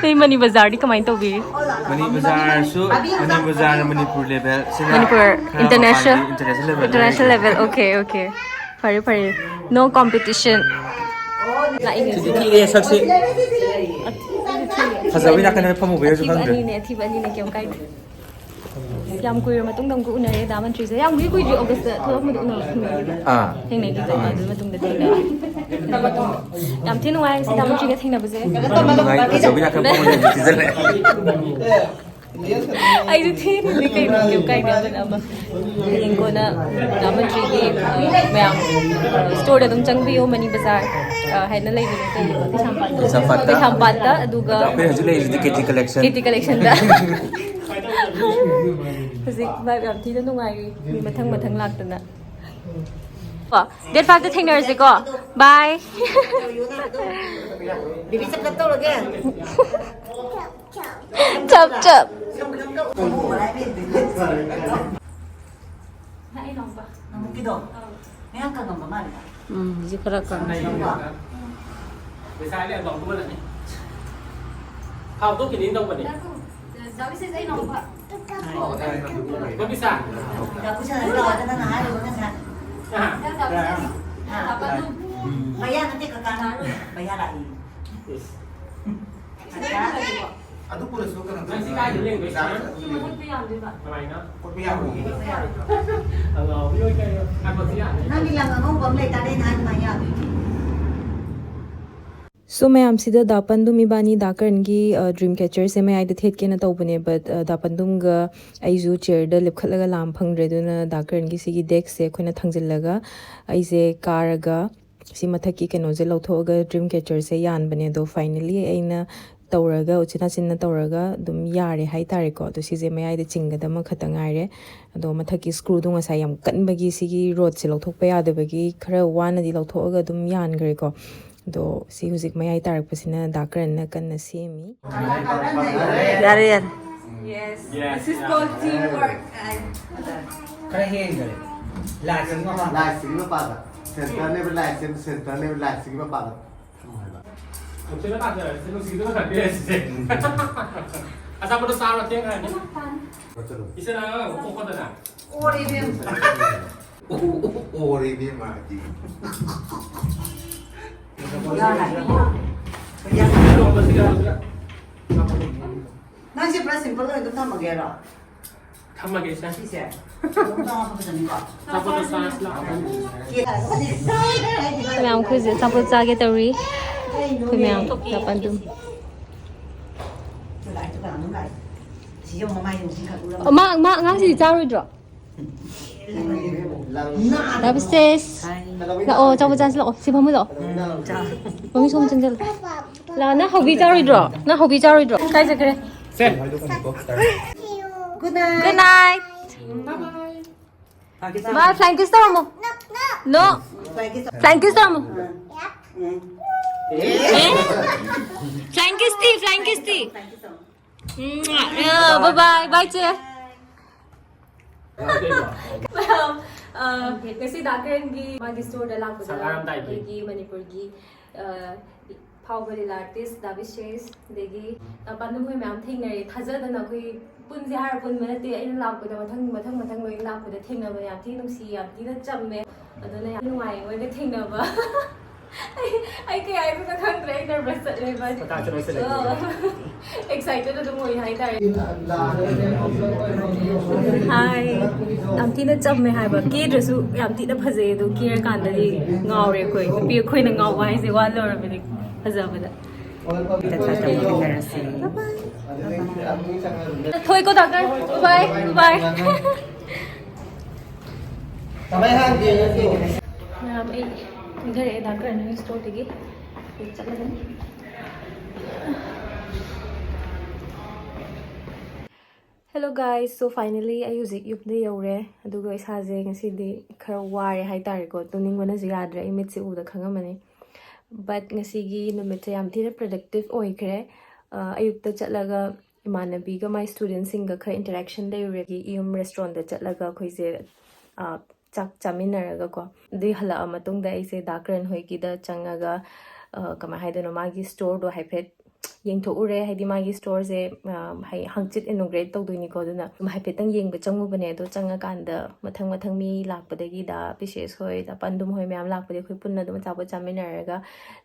ꯅꯣꯏ ꯃꯅꯤ ꯕꯖꯥꯔꯗꯤ ꯀꯃꯥꯏꯅ ꯇꯧꯕꯤꯔꯤ? ꯃꯅꯤ ꯕꯖꯥꯔꯁꯨ, ꯃꯅꯤ ꯕꯖꯥꯔꯅ ꯃꯅꯤꯄꯨꯔ ꯂꯦꯚꯦꯜ, ꯁꯤꯅ ꯃꯅꯤꯄꯨꯔ ꯈꯔ ꯏꯟꯇꯔꯅꯦꯁꯅꯦꯜ, ꯃꯄꯥꯟꯒꯤ ꯏꯟꯇꯔꯅꯦꯁꯅꯦꯜ ꯂꯦꯚꯦꯜ ꯏꯟꯇꯔꯅꯦꯁꯅꯦꯜ ꯍꯥꯏꯔꯤꯁꯦ꯫ Level, okay, okay. ꯐꯔꯦ, ꯐꯔꯦ꯫ No competition꯫ ꯂꯥꯛꯏꯅꯦ꯫ ꯁꯤꯗꯤ ꯊꯤꯔꯦ ꯁꯛꯁꯤ꯫ ꯐꯖꯕꯩ ꯅꯥꯀꯟꯗ ꯐꯝꯃꯨꯕꯩꯔꯁꯨ ꯑꯊꯤꯕ ꯈꯪꯗ꯭ꯔꯦ꯫ ꯑꯅꯤꯅꯦ, ꯑꯊꯤꯕ ꯑꯅꯤꯅꯦ, ꯀꯩꯝ ꯀꯥꯏꯗꯦ꯫ ꯌꯥꯝ ꯀꯨꯏꯔ ꯃꯇꯨꯡꯗ ꯑꯃꯨꯛꯀ ꯎꯅꯔꯦ ꯗꯥ ꯃꯟꯇ꯭ꯔꯤꯁꯦ꯫ ꯌꯥꯝ ꯀꯨꯏ ꯀꯨꯏꯗ꯭ꯔꯤ, ꯑꯣꯒꯁꯇ ꯊꯣꯛꯂꯛꯄꯗ ꯎꯅꯕ ꯊꯦꯡꯅꯈꯤꯕ꯫ ꯑꯥ꯫ ꯊꯦꯡꯅꯈꯤꯕ, ꯑꯗꯨ ꯃꯇꯨꯡꯗ ꯊꯦꯡꯅꯔꯦ꯫ ꯑꯗꯨ ꯃꯇꯨꯡꯗ ꯌꯥꯝ ꯊꯤ ꯅꯨꯡꯉꯥꯏ ꯉꯁꯤ ꯗꯥ ꯃꯟꯇ꯭ꯔꯤꯒ ꯊꯦꯡꯅꯕꯁꯦ꯫ ꯌꯥꯝ ꯅꯨꯡꯉꯥꯏ, ꯐꯖꯕꯒꯤ ꯅꯥꯀꯟ ꯐꯝꯕꯗ ꯌꯥꯝ ꯊꯤꯖꯜꯂꯦ꯫ ꯑꯩꯁꯨ ꯊꯦꯡꯉꯤꯅꯦ ꯀꯩꯅꯣ, ꯀꯩꯝ ꯀꯥꯏꯗꯦ꯫ ꯑꯗꯨꯅ ꯑꯃ ꯍꯌꯦꯡ ꯀꯣꯟꯅ ꯗꯥ ꯃꯟꯇ꯭ꯔꯤꯒꯤ, ꯑ, ꯃꯌꯥꯝ, ꯑ, ꯁ꯭ꯇꯣꯔꯗ ꯑꯗꯨꯝ ꯆꯪꯕꯤꯌꯣ, ꯃꯅꯤ ꯕꯖꯥꯔ, ꯑ, ꯍꯥꯏꯅ ꯂꯩꯕꯅꯦ, ꯀꯩꯅꯣ, ꯀꯩꯁꯥꯝꯄꯥꯠꯇ꯫ ꯀꯩꯁꯥꯝꯄꯥꯠꯇ꯫ ꯀꯩꯁꯥꯝꯄꯥꯠꯇ, ꯑꯗꯨꯒ ꯑꯗꯣ ꯑꯩꯈꯣꯏ ꯍꯧꯖꯤꯛ ꯂꯩꯔꯤꯁꯤꯗꯤ ꯀꯦ ꯇꯤ ꯀꯂꯦꯛꯁꯟ꯫ ꯀꯦ ꯇꯤ ꯀꯂꯦꯛꯁꯟꯗ꯫ ꯍꯧꯖꯤꯛ ꯚꯥꯏꯕ ꯌꯥꯝ ꯊꯤꯅ ꯅꯨꯡꯉꯥꯏꯔꯤ, ꯃꯤ ꯃꯊꯪ ꯃꯊꯪ ꯂꯥꯛꯇꯅ꯫ ꯀꯣ, ꯗꯦꯠ ꯐꯥꯏꯚꯇ ꯊꯦꯡꯅꯔꯁꯤꯀꯣ꯫ ꯕꯥꯏ꯫ ꯕꯦꯕꯤ ꯆꯞ ꯆꯞ ꯇꯧꯔꯒꯦ꯫ ꯆꯞ ꯆꯞ꯫ ꯑꯃꯨꯛꯀꯤꯗꯣ ꯃꯌꯥꯝ ꯀꯪꯉꯝꯕ ꯃꯥꯜꯂꯦ꯫ ꯎꯝ, ꯍꯧꯖꯤꯛ ꯈꯔ ꯀꯪꯉꯦ꯫ ꯄꯩꯁꯥ ꯂꯩ, ꯑꯗꯨꯝ ꯄꯨꯔꯛꯑꯅꯤ꯫ ꯊꯥꯎ ꯊꯣꯛꯈꯤꯅꯤ ꯇꯧꯕꯅꯦ꯫ ꯗꯥ ꯕꯤꯁꯦꯁ, ꯑꯩ ꯅꯥꯎꯄꯥ꯫ ꯕꯣꯕꯤꯁꯥ꯫ ꯗꯥ ꯕꯤꯁꯦꯁ ꯂꯥꯛꯑꯣ, ꯅꯪꯅ ꯍꯥꯏꯔꯨꯕ ꯉꯁꯥꯏ꯫ ꯑꯥ꯫ ꯗꯥ ꯕꯤꯁꯦꯁ꯫ ꯑꯥ꯫ ꯗꯥ ꯕꯤꯁꯦꯁ꯫ ꯎꯝ꯫ ꯚꯩꯌꯥ ꯅꯠꯇꯦ, ꯀꯀꯥꯅ ꯍꯥꯏꯔꯨꯕ꯫ ꯚꯩꯌꯥ ꯂꯥꯛꯏ꯫ ꯏꯁ꯫ ꯀꯀꯥ꯫ ꯑꯗꯨ ꯄꯨꯔꯁꯨ ꯀꯩꯅꯣ ꯅꯪ ꯁꯤ ꯀꯥꯏꯗ ꯂꯦꯡꯗꯣꯏꯁꯦ? ꯁꯤ ꯃꯊꯛꯇ ꯌꯥꯟꯗꯣꯏꯕ꯫ ꯀꯃꯥꯏꯅ? ꯀꯣꯠꯄ ꯌꯥꯔꯣꯏꯌꯦ꯫ ꯑꯉꯥꯎꯕꯤ ꯑꯣꯏ ꯀꯩ ꯑꯣꯏ꯫ ꯍꯥꯏꯕꯗꯤ ꯌꯥꯅꯤ꯫ ꯅꯪꯗꯤ ꯂꯪ ꯑꯉꯧꯕ ꯑꯃ ꯂꯩꯇꯥꯔꯦ ꯅꯍꯥꯟ ꯃꯥ ꯌꯥꯗꯣꯏꯅꯦ꯫ ꯁꯣ ꯃꯌꯥꯝꯁꯤꯗ ꯗꯥ ꯄꯟꯗꯨꯝ ꯏꯕꯥꯅꯤ ꯗꯥ ꯀꯔꯟꯒꯤ ꯗ꯭ꯔꯤꯝ ꯀꯦꯆꯔꯁꯦ ꯃꯌꯥꯏꯗ ꯊꯦꯠꯀꯦꯅ ꯇꯧꯕꯅꯦ, ꯕꯠ ꯗꯥ ꯄꯟꯗꯨꯝꯒ ꯑꯩꯁꯨ ꯆꯤꯌꯔꯗ ꯂꯦꯞꯈꯠꯂꯒ ꯂꯥꯝ ꯐꯪꯗ꯭ꯔꯦ꯫ ꯑꯗꯨꯅ ꯗꯥ ꯀꯔꯟꯒꯤ ꯁꯤꯒꯤ ꯗꯦꯛꯁꯦ ꯑꯩꯈꯣꯏꯅ ꯊꯥꯡꯖꯤꯜꯂꯒ ꯑꯩꯁꯦ ꯀꯥꯔꯒ ꯁꯤ ꯃꯊꯛꯀꯤ ꯀꯩꯅꯣꯁꯦ ꯂꯧꯊꯣꯛꯑꯒ ꯗ꯭ꯔꯤꯝ ꯀꯦꯆꯔꯁꯦ ꯌꯥꯟꯕꯅꯦ꯫ ꯑꯗꯣ ꯐꯥꯏꯅꯦꯜꯂꯤ ꯑꯩꯅ ꯇꯧꯔꯒ ꯎꯆꯤꯟ ꯅꯥꯆꯤꯟꯅ ꯇꯧꯔꯒ ꯑꯗꯨꯝ ꯌꯥꯔꯦ ꯍꯥꯏꯇꯥꯔꯦꯀꯣ꯫ ꯑꯗꯣ ꯁꯤꯁꯦ ꯃꯌꯥꯏꯗ ꯆꯤꯡꯒꯗꯕ ꯈꯛꯇ ꯉꯥꯏꯔꯦ꯫ ꯑꯗꯣ ꯃꯊꯛꯀꯤ ꯁ꯭ꯀ꯭ꯔꯨꯗꯣ ꯉꯁꯥꯏ ꯌꯥꯝ ꯀꯟꯕꯒꯤ ꯁꯤꯒꯤ ꯔꯣꯗꯁꯦ ꯂꯧꯊꯣꯛꯄ ꯌꯥꯗꯕꯒꯤ ꯈꯔ ꯋꯥꯅꯗꯤ ꯂꯧꯊꯣꯛꯑꯒ ꯑꯗꯨꯝ ꯌꯥꯟꯈ꯭ꯔꯦꯀꯣ꯫ ꯑꯗꯣ ꯁꯤ ꯍꯧꯖꯤꯛ ꯃꯌꯥꯏ ꯇꯥꯔꯛꯄꯁꯤꯅ ꯗꯥ ꯀꯔꯟꯅ ꯀꯟꯅ ꯁꯦꯝꯃꯤ꯫ ꯌꯥꯔꯦ ꯌꯥꯔꯦ꯫ Yes, this is called teamwork. ꯈꯔ ꯍꯦꯟꯈꯔꯦ꯫ ꯂꯥꯏꯁꯤꯒꯤ ꯃꯄꯥꯟ꯫ ꯂꯥꯏꯁꯤꯒꯤ ꯃꯄꯥꯗ ꯁꯦꯟꯇꯔꯅꯦꯕ ꯂꯥꯏꯁꯦ, ꯁꯦꯟꯇꯔꯅꯦꯕ ꯂꯥꯏꯁꯤꯒꯤ ꯃꯄꯥꯗ ꯊꯝꯃꯣ ꯍꯥꯏꯕ꯫ ꯅꯨꯡꯁꯤꯠꯅ ꯇꯥꯟꯊꯔꯛꯑꯗꯤ ꯅꯨꯡꯁꯤꯠꯅ ꯇꯥꯟꯊꯔꯛꯑꯗꯤ ꯁꯤꯁꯦ꯫ ꯑꯆꯥꯄꯣꯠꯇꯣ ꯆꯥꯔꯣ ꯊꯦꯡꯈ꯭ꯔꯅꯤ꯫ ꯆꯠꯂꯣ꯫ ꯏꯆꯦ ꯅꯪ ꯑꯉꯥꯡ ꯄꯣꯛꯄꯗꯅ꯫ ꯑꯣꯔꯦ ꯏꯕꯦꯝ꯫ ꯑꯣꯔꯦ ꯏꯕꯦꯝꯃ ꯍꯥꯏꯗꯤ꯫ ꯌꯥꯔꯣꯝꯗ ꯁꯤꯗ ꯌꯥꯔꯣꯝꯗ꯫ ꯅꯪꯁꯦ ꯄꯨꯔꯥ ꯁꯤꯝꯄꯜ ꯑꯣꯏꯅ ꯑꯗꯨꯝ ꯊꯝꯃꯒꯦꯔꯣ? ꯊꯝꯃꯒꯦ ꯏꯆꯦ꯫ ꯁꯤꯁꯦ ꯑꯗꯨꯝ ꯆꯪꯉꯛꯄ ꯐꯖꯅꯤꯀꯣ? ꯑꯆꯥꯄꯣꯠꯇꯣ ꯆꯥꯔꯁꯤ ꯂꯥꯛꯑꯣ꯫ ꯀꯦꯛ ꯍꯥꯏꯔꯒꯗꯤ ꯑꯩꯈꯣꯏ ꯃꯌꯥꯝ ꯑꯩꯈꯣꯏꯁꯦ ꯑꯆꯥꯄꯣꯠ ꯆꯥꯒꯦ ꯇꯧꯔꯤ꯫ ꯑꯩꯈꯣꯏ ꯃꯌꯥꯝ ꯂꯥꯛꯄ ꯑꯗꯨꯝ꯫ ꯂꯥꯛꯑꯦ, ꯗꯨꯀꯥꯟ ꯑꯗꯨꯝ ꯂꯥꯛꯑꯦ꯫ ꯁꯤ ꯌꯦꯡꯉꯣ, ꯃꯃꯥꯏ ꯌꯦꯡꯉꯣ, ꯁꯤ ꯈꯛ ꯎꯔꯕ? ꯑꯣ, ꯃꯥ ꯃꯥ ꯑꯉꯥꯡꯁꯤꯗꯤ ꯆꯥꯔꯣꯏꯗ꯭ꯔꯣ? ꯂꯥꯛꯑꯣ ꯁꯦꯁ꯫ ꯂꯥꯛꯑꯣ, ꯑꯆꯥꯄꯣꯠ ꯆꯥꯁꯤ ꯂꯥꯛꯑꯣ꯫ ꯁꯤ ꯐꯝꯃꯨ ꯂꯥꯛꯑꯣ꯫ ꯃꯃꯤ ꯁꯣꯝ ꯆꯪꯁꯤꯜꯂꯣ꯫ ꯂꯥꯛꯑꯣ, ꯅꯪ ꯍꯧꯕꯤ ꯆꯥꯔꯣꯏꯗ꯭ꯔꯣ? ꯅꯪ ꯍꯧꯕꯤ ꯆꯥꯔꯣꯏꯗ꯭ꯔꯣ? ꯀꯥꯏ ꯆꯠꯈ꯭ꯔꯦ? Good night. Good night. Bye, flying kiss ꯇꯧꯔꯝꯃꯣ꯫ No. Flying kiss ꯇꯧꯔꯝꯃꯣ꯫ Flying kiss T, flying kiss T. Bye bye, bye ꯆꯦ꯫ ꯃꯌꯥꯝ, ꯑ, ꯉꯁꯤ ꯗꯥ ꯀꯔꯟꯒꯤ ꯃꯥꯒꯤ ꯁ꯭ꯇꯣꯔꯗ ꯂꯥꯛꯄꯗ ꯁꯪꯒꯥꯔꯝꯗꯥꯏꯒꯤ꯫ ꯑꯩꯈꯣꯏꯒꯤ ꯃꯅꯤꯄꯨꯔꯒꯤ, ꯑ, ꯐꯥꯎꯕ ꯂꯤꯂꯥ ꯑꯥꯔꯇꯤꯁ ꯗꯥ ꯕꯤꯁꯦꯁ, ꯑꯗꯒꯤ ꯗꯥ ꯄꯥꯟꯗꯨꯝ ꯍꯣꯏ ꯃꯌꯥꯝ ꯊꯦꯡꯅꯔꯦ꯫ ꯊꯥꯖꯗꯅ ꯑꯩꯈꯣꯏ ꯄꯨꯟꯁꯦ ꯍꯥꯏꯔ ꯄꯨꯟꯕ ꯅꯠꯇꯦ꯫ ꯑꯩꯅ ꯂꯥꯛꯄꯗ ꯃꯊꯪ ꯃꯊꯪ ꯃꯊꯪ ꯂꯣꯏ ꯂꯥꯛꯄꯗ ꯊꯦꯡꯅꯕ ꯌꯥꯝ ꯊꯤꯅ ꯅꯨꯡꯁꯤ, ꯌꯥꯝ ꯊꯤꯅ ꯆꯝꯃꯦ꯫ ꯑꯗꯨꯅ ꯌꯥꯝ ꯅꯨꯡꯉꯥꯏꯌꯦ ꯃꯣꯏꯒ ꯊꯦꯡꯅꯕ꯫ ꯑꯩ ꯀꯩ ꯍꯥꯏꯗꯣꯏꯅꯣ ꯈꯪꯗ꯭ꯔꯦ, ꯑꯩ ꯅꯔꯚꯁ ꯆꯠꯂꯦꯕ꯫ ꯃꯇꯥꯡ ꯆꯠꯂꯣꯏꯁꯤꯜꯂꯦ꯫ ꯑꯦꯛꯁꯥꯏꯇꯦꯗ ꯑꯗꯨꯝ ꯑꯣꯏ ꯍꯥꯏꯇꯥꯔꯦ꯫ ꯍꯥꯏ꯫ ꯌꯥꯝ ꯊꯤꯅ ꯆꯝꯃꯦ ꯍꯥꯏꯕ, ꯀꯦꯗ꯭ꯔꯁꯨ ꯌꯥꯝ ꯊꯤꯅ ꯐꯖꯩ꯫ ꯑꯗꯨ ꯀꯦꯔꯀꯥꯟꯗꯗꯤ ꯉꯥꯎꯔꯦ ꯑꯩꯈꯣꯏ꯫ ꯅꯨꯄꯤ ꯑꯩꯈꯣꯏꯅ ꯉꯥꯎꯕ ꯍꯥꯏꯁꯦ ꯋꯥ ꯂꯧꯔꯕꯅꯤ ꯐꯖꯕꯗ꯫ ꯇꯞ ꯇꯞꯅ ꯊꯦꯡꯅꯔꯁꯤ꯫ ꯊꯣꯏꯀꯣ ꯗꯥꯛꯇꯔ꯫ ꯕꯥꯏ ꯕꯥꯏ꯫ ꯀꯃꯥꯏ ꯍꯥꯡꯒꯦ ꯅꯪꯗꯤ? ꯃꯌꯥꯝ ꯑꯩ ꯀꯨꯝꯊꯔꯛꯑꯦ ꯗꯥꯛꯇꯔ ꯑꯅꯤꯒꯤ ꯁ꯭ꯇꯣꯔꯗꯒꯤ꯫ ꯆꯠꯂꯒꯅꯤ꯫ Hello guys, so finally ꯑꯩ ꯍꯧꯖꯤꯛ ꯌꯨꯝꯗ ꯌꯧꯔꯦ꯫ ꯑꯗꯨꯒ ꯏꯁꯥꯁꯦ ꯉꯁꯤꯗꯤ ꯈꯔ ꯋꯥꯔꯦ ꯍꯥꯏꯇꯥꯔꯦꯀꯣ, ꯇꯨꯝꯅꯤꯡꯕꯅꯁꯨ ꯌꯥꯗ꯭ꯔꯦ꯫ ꯑꯩ ꯃꯤꯠꯁꯦ ꯎꯕꯗ ꯈꯪꯉꯝꯃꯅꯤ꯫ But ꯉꯁꯤꯒꯤ ꯅꯨꯃꯤꯠꯁꯦ ꯌꯥꯝ ꯊꯤꯅ productive ꯑꯣꯏꯈ꯭ꯔꯦ꯫ ꯑ, ꯑꯌꯨꯛꯇ ꯆꯠꯂꯒ ꯏꯃꯥꯟꯅꯕꯤꯒ ꯃꯥꯏ ꯁ꯭ꯇꯨꯗꯦꯟꯁꯤꯡꯒ ꯈꯔ ꯏꯟꯇꯔꯦꯛꯁꯟ ꯂꯩꯔꯨꯔꯦ꯫ ꯏꯌꯨꯝ ꯔꯦꯁꯇꯨꯔꯦꯟꯗ ꯆꯠꯂꯒ ꯑꯩꯈꯣꯏꯁꯦ, ꯑ, ꯆꯥꯛ ꯆꯥꯃꯤꯟꯅꯔꯒꯀꯣ꯫ ꯑꯗꯨꯏ ꯍꯜꯂꯛꯑ ꯃꯇꯨꯡꯗ ꯑꯩꯁꯦ ꯗꯥ ꯀꯔꯟ ꯍꯣꯏꯒꯤꯗ ꯆꯪꯉꯒ, ꯑ, ꯀꯃꯥꯏ ꯍꯥꯏꯗꯣꯏꯅꯣ, ꯃꯥꯒꯤ ꯁ꯭ꯇꯣꯔꯗꯣ ꯍꯥꯏꯐꯦꯠ ꯌꯦꯡꯊꯣꯛꯎꯔꯦ꯫ ꯍꯥꯏꯗꯤ ꯃꯥꯒꯤ ꯁ꯭ꯇꯣꯔꯁꯦ, ꯑ, ꯍꯥꯏ-, ꯍꯪꯆꯤꯠ ꯏꯅꯣꯒ꯭ꯔꯦꯠ ꯇꯧꯗꯣꯏꯅꯤꯀꯣ꯫ ꯑꯗꯨꯅ ꯍꯥꯏꯐꯦꯠꯇꯪ ꯌꯦꯡꯕ ꯆꯪꯉꯨꯕꯅꯦ꯫ ꯑꯗꯣ ꯆꯪꯉꯀꯥꯟꯗ ꯃꯊꯪ ꯃꯊꯪ ꯃꯤ ꯂꯥꯛꯄꯗꯒꯤ ꯗꯥ ꯄꯤꯁꯦꯁ ꯍꯣꯏ, ꯗꯥ ꯄꯥꯟꯗꯨꯝ ꯍꯣꯏ ꯃꯌꯥꯝ ꯂꯥꯛꯄꯗꯒꯤ ꯑꯩꯈꯣꯏ ꯄꯨꯟꯅ ꯑꯗꯨꯝ ꯑꯆꯥꯄꯣꯠ ꯆꯥꯃꯤꯟꯅꯔꯒ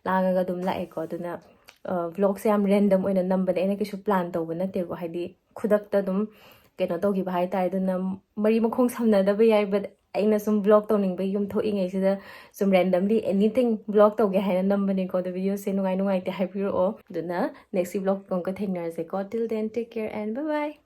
ꯂꯥꯡꯉꯒ ꯑꯗꯨꯝ ꯂꯥꯛꯑꯦꯀꯣ꯫ ꯑꯗꯨꯅ, ꯑ, ꯕ꯭ꯂꯣꯒꯁꯦ ꯌꯥꯝ ꯔꯦꯟꯗꯝ ꯑꯣꯏꯅ ꯅꯝꯕꯅꯦ, ꯑꯩꯅ ꯀꯩꯁꯨ ꯄ꯭ꯂꯥꯟ ꯇꯧꯕ ꯅꯠꯇꯦꯀꯣ꯫ ꯍꯥꯏꯗꯤ ꯈꯨꯗꯛꯇ ꯑꯗꯨꯝ ꯀꯩꯅꯣ ꯇꯧꯈꯤꯕ ꯍꯥꯏꯇꯥꯔꯦ꯫ ꯑꯗꯨꯅ ꯃꯔꯤ ꯃꯈꯣꯡ ꯁꯝꯅꯗꯕ ꯌꯥꯏ, but ꯑꯩꯅ ꯁꯨꯝ ꯕ꯭ꯂꯣꯒ ꯇꯧꯅꯤꯡꯕꯒꯤ ꯌꯨꯝ ꯊꯣꯛꯏꯉꯩꯁꯤꯗ ꯁꯨꯝ ꯔꯦꯟꯗꯝꯂꯤ ꯑꯦꯅꯤꯊꯤꯡ ꯕ꯭ꯂꯣꯒ ꯇꯧꯒꯦ ꯍꯥꯏꯅ ꯅꯝꯕꯅꯦꯀꯣ꯫ ꯑꯗꯣ ꯚꯤꯗꯤꯑꯣꯁꯦ ꯅꯨꯡꯉꯥꯏ ꯅꯨꯡꯉꯥꯏꯇꯦ ꯍꯥꯏꯕꯤꯔꯛꯑꯣ꯫ ꯑꯗꯨꯅ next vlog ꯑꯃꯨꯛꯀ ꯊꯦꯡꯅꯔꯁꯦꯀꯣ꯫ Till then, take care and bye bye.